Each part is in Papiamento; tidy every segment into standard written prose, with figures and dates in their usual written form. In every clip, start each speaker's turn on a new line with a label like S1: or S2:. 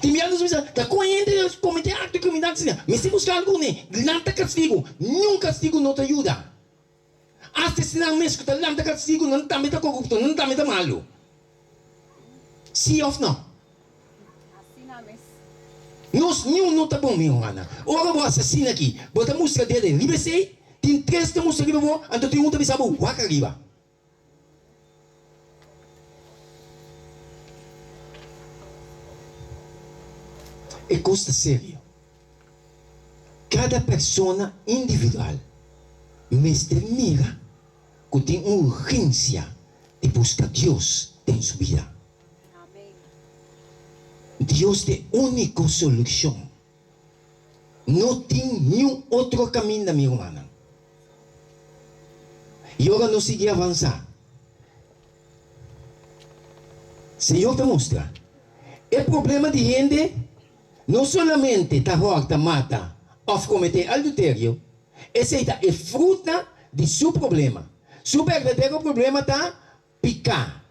S1: Tin bia nos bisa, ta kon hende a kometé akto kriminal asina? Mester buska algu kuné. Lanta kastigu. Niun kastigu no ta yuda. Asta esnan mes ku ta lanta kastigu, nan tambe ta korupto, nan tambe ta malu. Sí òf nò? Nos niun no ta bon, mi rumannan. Ora bo hasi asina aki, bo ta mustra dede riba esei, tin tres ta mustra riba bo, anto tin un ta bisa bo, wak ariba. E kos ta serio. Kada persona individual mester mira ku tin un urgensia di buska Dios den su bida. Dios ta e úniko solushon. No tin niun otro kaminda, mi rumannan. I ora nos sigui avansá, Señor ta mustra, e problema di hende no solamente ta hòrta, mata òf kometé adulterio, esei ta e fruta di su problema. Su berdadero problema ta piká,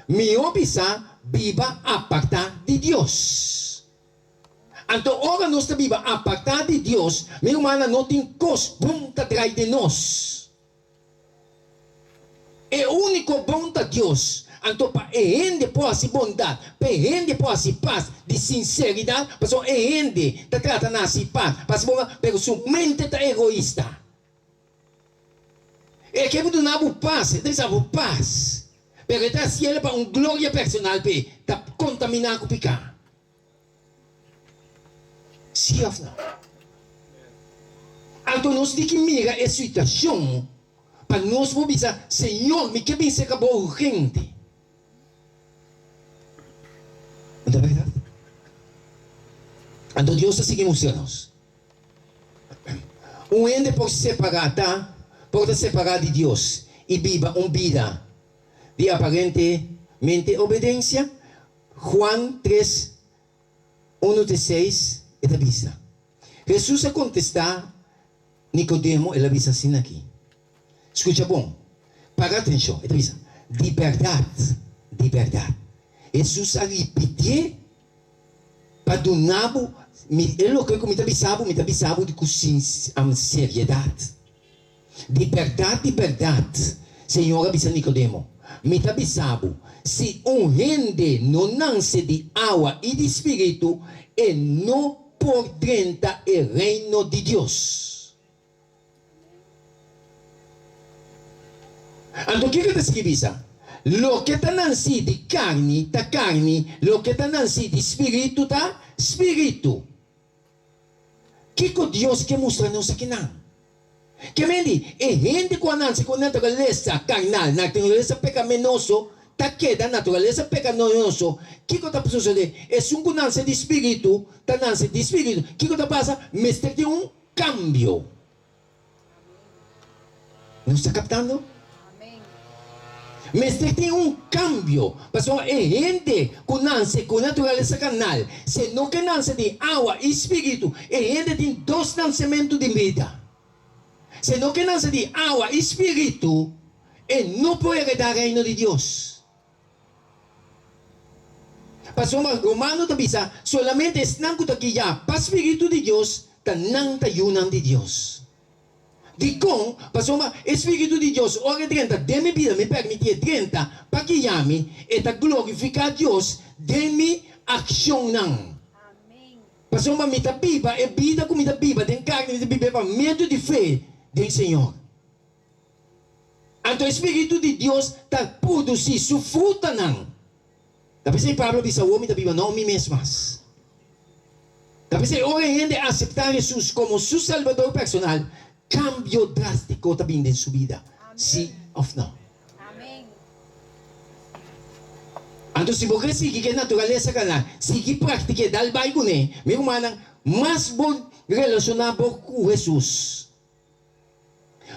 S1: mihó bisá biba apartá di Dios. Anto ora nos ta biba apartá di Dios, mi rumannan, no tin kos bon ta drai den nos. E úniko bon ta Dios. Anto pa e hende por hasi bondat, pa e hende por hasi pas di sinseridat, pasobra e hende ta trata na hasi pas, pa hasi bondat, pero su mente ta egoista. E ke por duna bo pas, e ta bisa bo pas, pero e ta hasiel pa un gloria personal p'e, ta kontaminá ku piká. Sí òf no? Anto nos tin ki mira e situashon pa nos por bisa, Señor, mi ke bin serka bo urgente. No ta bèrdat? Anto Dios ta sigui mustra nos. Un hende por separá ta por ta separá di Dios i biba un bida di aparentemente obedensia? Juan tres, unu te seis, e ta bisa, Hesus a kontestá Nikodemo, el a bisa asina aki, Skucha bon, paga atenshon, e ta bisa, Di bèrdat, di bèrdat. Hesus a ripitié Pa duna bo mi e loke ku mi ta bisa bo, mi ta bisa bo ku seriedat. Di bèrdat, di bèrdat, Señor a bisa Nikodemo, mi ta bisa bo, si un hende no nanse di awa i di spiritu, e no por drenta e Reino di Dios. Anto kiko ta sigui bisa? Loke ta nansí di karni ta karni, loke ta nansí di spiritu ta spiritu. Kiko Dios ke mustra nos akinan? Ke men di, e hende ku a nanse ku naturalesa karnal, naturalesa pekaminoso, ta keda naturalesa pekaminoso. Kiko ta sosodé? Esun ku nanse di spiritu ta nanse di spiritu. Kiko ta pasa? Mester tin un Cambio. Nos ta captando? Mester tin un cambio, pasobra e hende cu nance cu naturalesa carnal, si e no ke nance di awa y spiritu, e hende tin dos nancemento di bida. Si e no ke nance di awa y spiritu, e no por hereda Reino di Dios. Pasobra Romano ta bisa, Solamente esnan ku ta guiá pa spiritu di Dios ta nan ta yunan di Dios. Dikon? Pasobra e spiritu di Dios ora e drenta den mi bida, mi permití e drenta pa guiá mi, e ta glorifiká Dios den mi akshonnan. Pasobra mi ta biba e bida ku mi ta biba den karni, mi ta bib'é pa medio di fe den Señor. Anto e spiritu di Dios ta produsí su frutanan. Ta p'esei Pablo a bisa, Awor mi ta biba, no mi mes mas. Ta p'esei ora e hende aseptá Hesus komo su Salbador personal, kambio drástiko ta bin den su bida. Sí òf no? Anto si bo kere sigui ku e naturalesa karnal, sigui praktik'é, dal bai kuné. Mi rumannan, mas bo relashoná bo ku Hesus,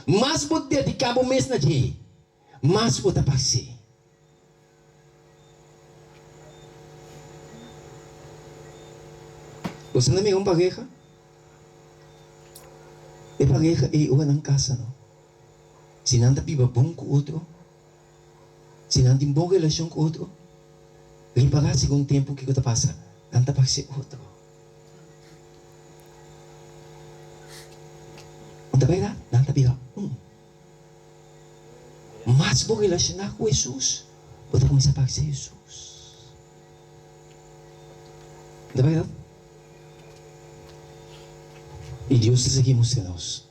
S1: Mas bo dediká bo mes na dje, mas bo ta parse. Bo sa na mira un pareha? E pareha ei ora nan kasa no, si nan ta biba bon ku otro, si nan tin bon relashon ku otro, ripará segun tempu kiko ta pasa. Nan ta parse otro. Un ta bèrdat? Nan ta bira un. Mas bo relashoná ku Hesus, bo ta kuminsá parse Hesus. Un ta bèrdat? I Dios ta sigui mustra nos.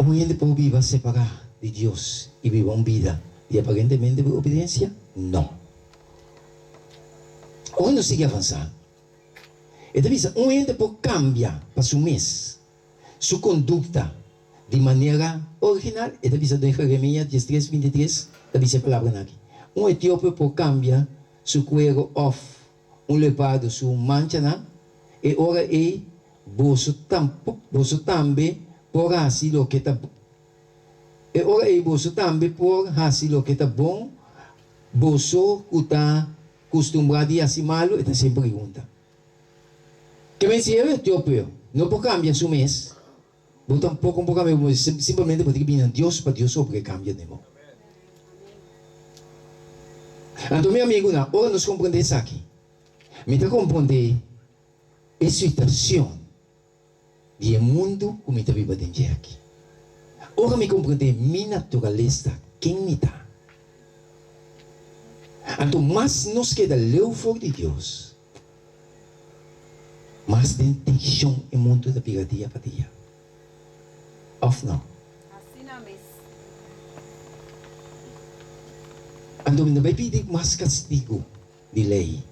S1: Un hende por biba separá di Dios i biba un bida di aparentemente obedensia? No. Ora nos sigui avansá, e ta bisa un hende por kambia pa su mes su kondukta di manera original. E ta bisa den Jeremias diestres, bintitres, ta bisa e palabranan aki, Un etiopio por kambia su kuero òf un leopardo su manchanan, e ora ei boso boso tambe por hasi loke ta e ora ei boso tambe por hasi loke ta bon, boso ku ta kustumbrá di hasi malu? E ta hasi e pregunta. Ke men si e etiopeo no por kambia su mes, bo tampoko no por kambia bo mes, simplemente bo tin ke bini na Dios pa Dios obra e kambio den bo. Anto mi amigunan, ora nos komprendé esaki, mi ta komprendé e situashon di e mundu ku mi ta biba den dje aki. Ora mi komprendé mi naturalesa, ken mi ta, anto mas nos keda leu for di Dios, mas den tenshon e mundu ta bira dia pa dia. Òf no?
S2: Asina mes.
S1: Anto mi no bai pidi mas kastigu di lei,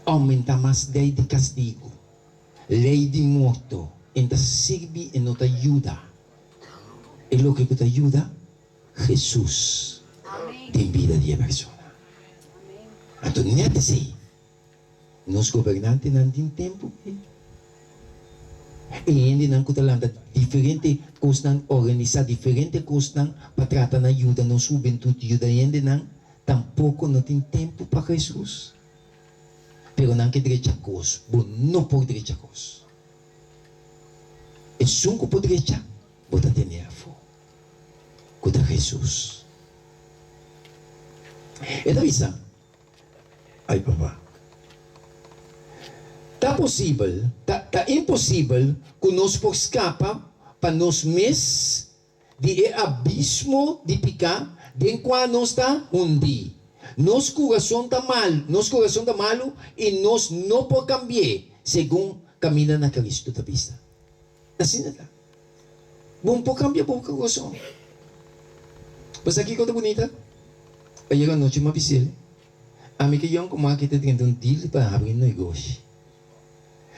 S1: oumentá mas lei di kastigu. Lei di morto en ta sirbi e no ta yuda. E loke ku ta yuda, Hesus den bida di e persona. Anto nèt esei nos gobernantenan tin tempu p'e. E hendenan ku ta lanta diferente kosnan, organisá diferente kosnan pa trata na yuda nos hubentut, yuda hendenan, tampoko no tin tempu pa Hesus. Pero nan ke drecha kos, bo no por drecha kos. Esun ku por drecha, bo ta tene afó, ku ta Hesus. E ta bisa, Ay papa. Ta posibel, ta ta imposibel ku nos por skapa pa nos mes di e abismo di piká den kua nos ta hundí. Nos kurason ta mal, nos kurason ta malu i nos no por kambi'é segun kaminda na Kristu ta bisa. Asina ta. Bo no por kambia bo kurason. Bo sa kiko ta bunita? Ayera anochi mi a bis'el, ami ku Yonko Maki ta drenta un deal pa habri un negoshi.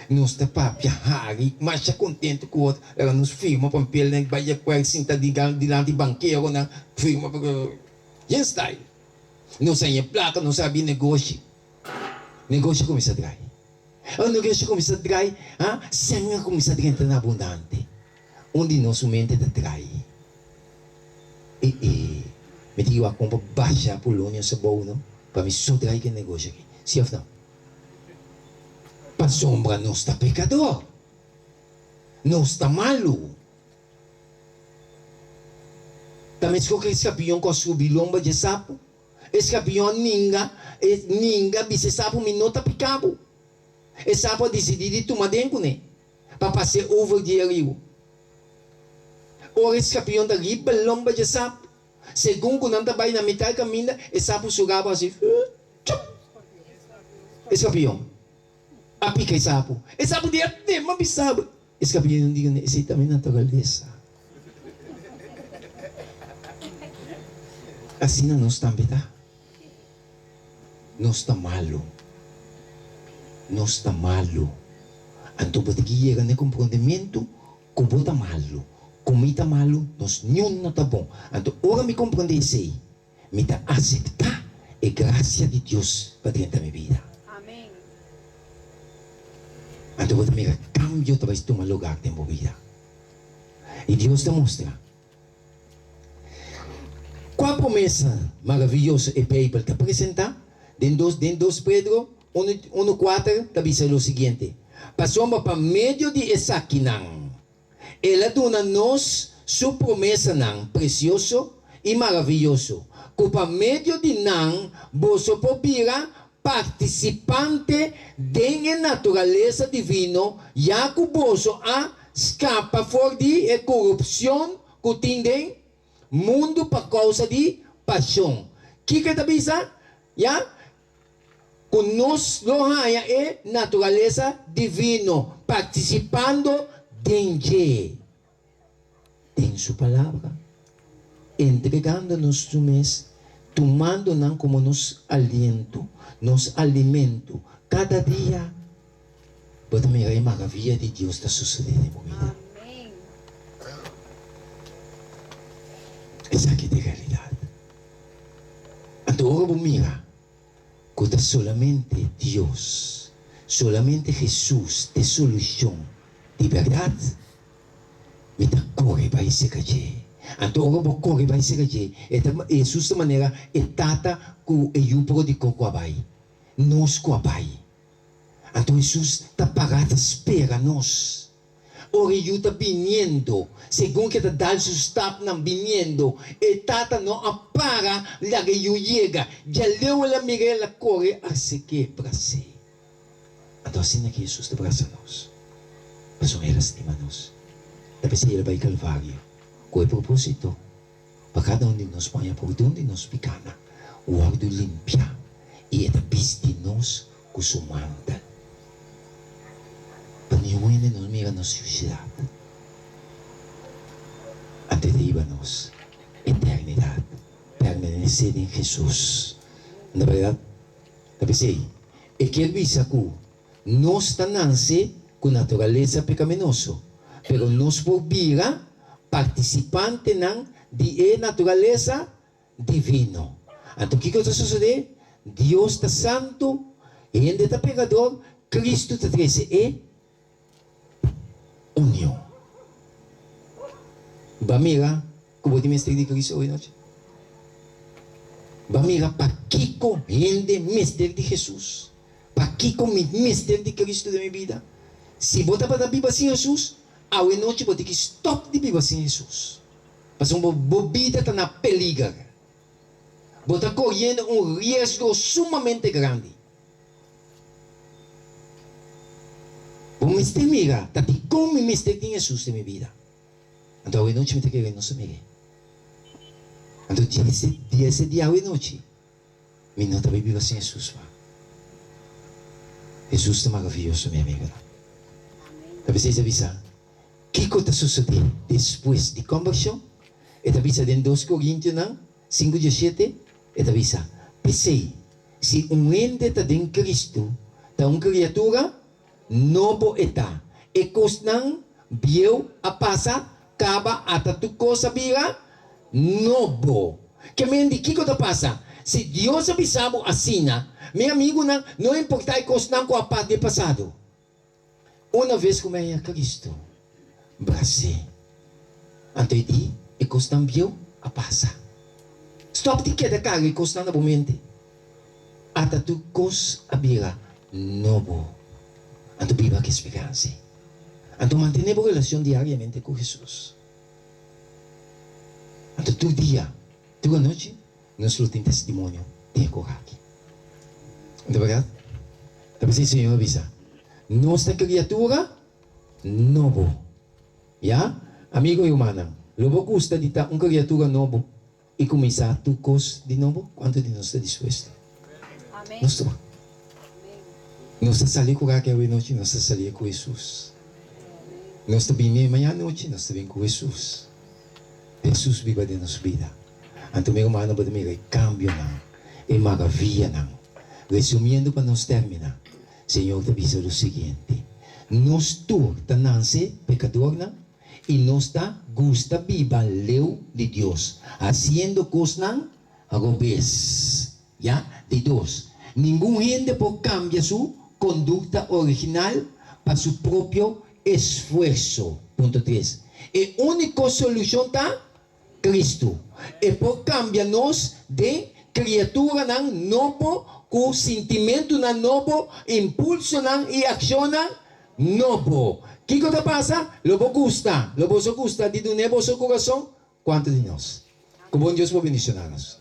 S1: Nos ta papia, hari, masha contento cu otro. Laga nos firma pampelnan, bay acuer, sinta dilanti bankeronan, firma pa yen style. Nos haña placa, nos habri negoshi. Negoshi a cuminsa drai. Ora negoshi a cuminsa drai, ha, sèn a cuminsa drenta na abundante. Un di nos su mente ta drai. E e, mi tin wak con pa basha Polonio sa bou no, pa mi so drai cu e negoshi aki. Si of no? Pasobra nos ta pekador. Nos ta malu. Ta meskos ku e skapion ku a subi lomba dje sapu. E skapion a ninga, e ninga bisa e sapu, Mi no ta pika bo. E sapu a disidí di tuma den kuné pa pas'é over di e riu. Ora e skapion ta riba lomba dje sapu, segun ku nan ta bai na mitar kaminda, e sapu su rabo a hasi, Chup! E scapion a pica e sapu. E sapu di a tema bisaba. E scapion di kuné, Esei ta mi naturalesa. Asina nos tambe ta. Nos ta malu. Nos ta malu. Anto bo ta ki yega na e komprondementu ku bo ta malu, ku mi ta malu, nos niun no ta bon. Anto ora mi komprondé esei, Mi ta aseptá e grasia di Dios pa drenta mi bida. Anto bo ta mira kambio ta bai tuma lugar den bo bida. I Dios ta mustra kua promesa maraviyoso e Beibel ta presentá. Den dos den dos Pedro unu unu kuater ta bisa lo siguiente, Pasobra pa medio di esakinan El a duna nos su promesanan presioso i maraviyoso, ku pa medio di nan boso por bira. partisipante den e naturalesa divino, ya ku boso a skapa for di e korupshon ku tin den mundu pa kousa di pashon. Kiko e ta bisa? Ya ku nos lo haña e naturalesa divino partisipando den dje. Den su Palabra, entregando nos su mes, tumando nan komo nos aliento, nos alimento kada dia, bo ta mira e maravia di Dios ta sosodé den bo bida. Esaki ta e realidat. Anto ora bo mira ku ta solamente Dios, solamente Hesus ta e solushon di bèrdat, mi ta kore bai serka dje. Anto ora bo kore bai serka dje, e ta Hesus ta manera e tata ku e yu pródigo ku a bai, nos ku a bai. Anto Hesus ta pará ta spera nos. Ora e yu ta biniendo, segun ku e ta dal su stapnan biniendo, e tata no a para laga e yu yega. Djaleu el a mira el a kore aserk'é bras'é. Anto asina ku Hesus ta brasa nos, pasobra el a stima nos. Ta p'esei el a bai Kalvario ku e propósito pa kada un di nos por haña pordon di nos pikánan, wòrdu limpiá i e ta bisti nos ku su mantel. Pa niun hende no mira nos shushidat. Anto e ta hiba nos eternidat, permanesé den Hesus. No ta bèrdat? Ta p'esei, e kier bisa ku nos ta nanse ku naturalesa pekaminoso, pero nos por bira partisipantenan di e naturalesa divino. Anto kiko ta sosodé? Dios ta santu, hende ta pekador, Kristu ta trese e union. Ba mira ku bo tin mester di Kristu awe nochi? Ba mira pakiko hende mester di Hesus? Pakiko mi mester di Kristu den mi bida? Si bo tabata biba sin Hesus, awe nochi bo tin ki stòp di biba sin Hesus. Pasobra bo bida ta na peliger. Bo ta koriendo un riesgo sumamente grandi. Bo mester mira ta dikon mi mester tin Hesus den mi bida. Anto awe nochi mi ta kere nos a mir'é. Anto djese di awe nochi mi no ta bai biba sin Hesus mas. Hesus ta maraviyoso mi amigonan. Ta p'esei sa bisa. Kiko ta sosodé despues di kombershon? E ta bisa den Dos Korintionan sinku diashete, e ta bisa, P'esei, si un hende ta den Kristu, ta un kriatura nobo e ta, e kosnan bieu a pasa kaba ata tur kos a bira nobo. Ke men di kiko ta pasa? Si Dios a bisa bo asina, mi amigunan, no importá e kosnan ku a pas den pasado. Una ves ku mi a haña Kristu, bras'é. Anto e di, E kosnan bieu a pasa. Stòp di keda karga e kosnan na bo mente. Ata tur kos a bira nobo. Anto biba ku e speransa ei. Anto mantené bo relashon diariamente ku Hesus. Anto tur dia, tur anochi, Nos lo tin testimonio den e kos aki. No ta bèrdat? Ta p'esei Señor a bisa, Nos ta kriatura nobo. Ya, amigo i rumannan, lo bo gusta di ta un kriatura nobo i kuminsá tur kos di nobo? Kuantu di nos ta dispuesto? Nos tur. Nos ta sali ku raki awenochi, nos ta sali ku Hesus. Nos ta bini mañana nochi, nos ta bin ku Hesus. Hesus biba den nos bida. Anto mi rumannan bo ta mira e kambionan, e maravianan. Resumiendo pa nos termina, Señor ta bisa lo siguiente, Nos tur ta nanse pekadornan i nos ta gusta biba leu di Dios, hasiendo kosnan robes. Ya, di dos, ningun hende por kambia su kondukta original pa su propio esfuerso. Punto tres, e úniko solushon ta Kristu. E por kambia nos den kriaturanan nobo ku sintimentunan nobo, impulsonan i akshonnan nobo. Kiko ta pasa? Lo bo gusta, lo boso gusta di dun'é boso kurason? Kuantu di nos? Ku bon Dios por bendishoná nos.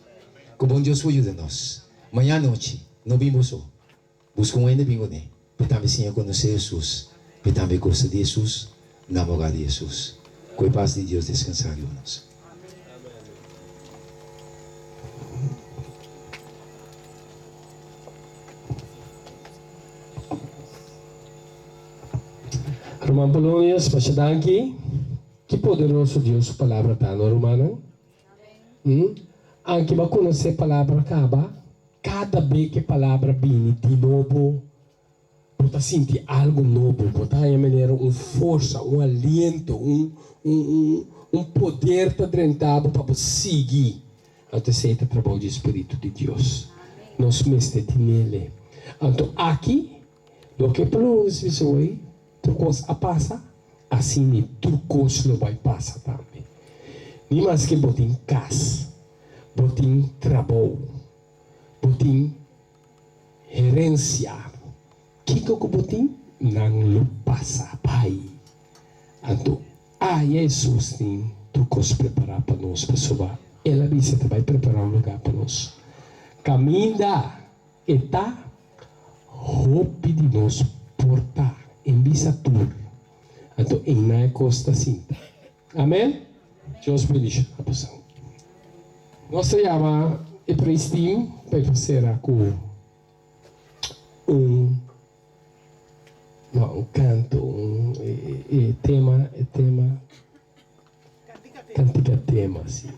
S1: Ku bon Dios por yuda nos. Maña anochi. No bin bo so. Buska un hende bin kuné, p'e tambe siña konosé Hesus, p'e tambe gosa di Hesus, namorá di Hesus. Ku e pas di Dios deskansá riba nos.
S2: Ruman Polonius, masha danki. Ki poderoso Dios su palabra ta, no rumannan? Anke bo a konosé palabra kaba, kada be ku e palabra bini di nobo, bo ta sinti algu nobo, bo ta haña manera un forsa, un aliento, un un un poder ta drenta bo pa bo sigui. Anto esei ta trabou di e spiritu di Dios. Nos mester tinele. Anto aki, loke Pablo bisa hoy, tur kos a pasa. Asina tur kos lo bai pasa tambe. Ni maske bo tin kas, bo tin trabou, bo tin herensia, kiko ku bo tin, nan lo pasa bai. Anto aya Hesus tin tur kos prepará pa nos, pasobra El a bisa ta bai prepará un lugá pa nos. Kaminda E ta hopi di nos por ta en bisa tur, anto einan e kos ta sinta. Amen? Dios bendiciona boso. Nos ta yama e praise team pa e por sera ku un no un kanto un e tema e tema kantika tema si.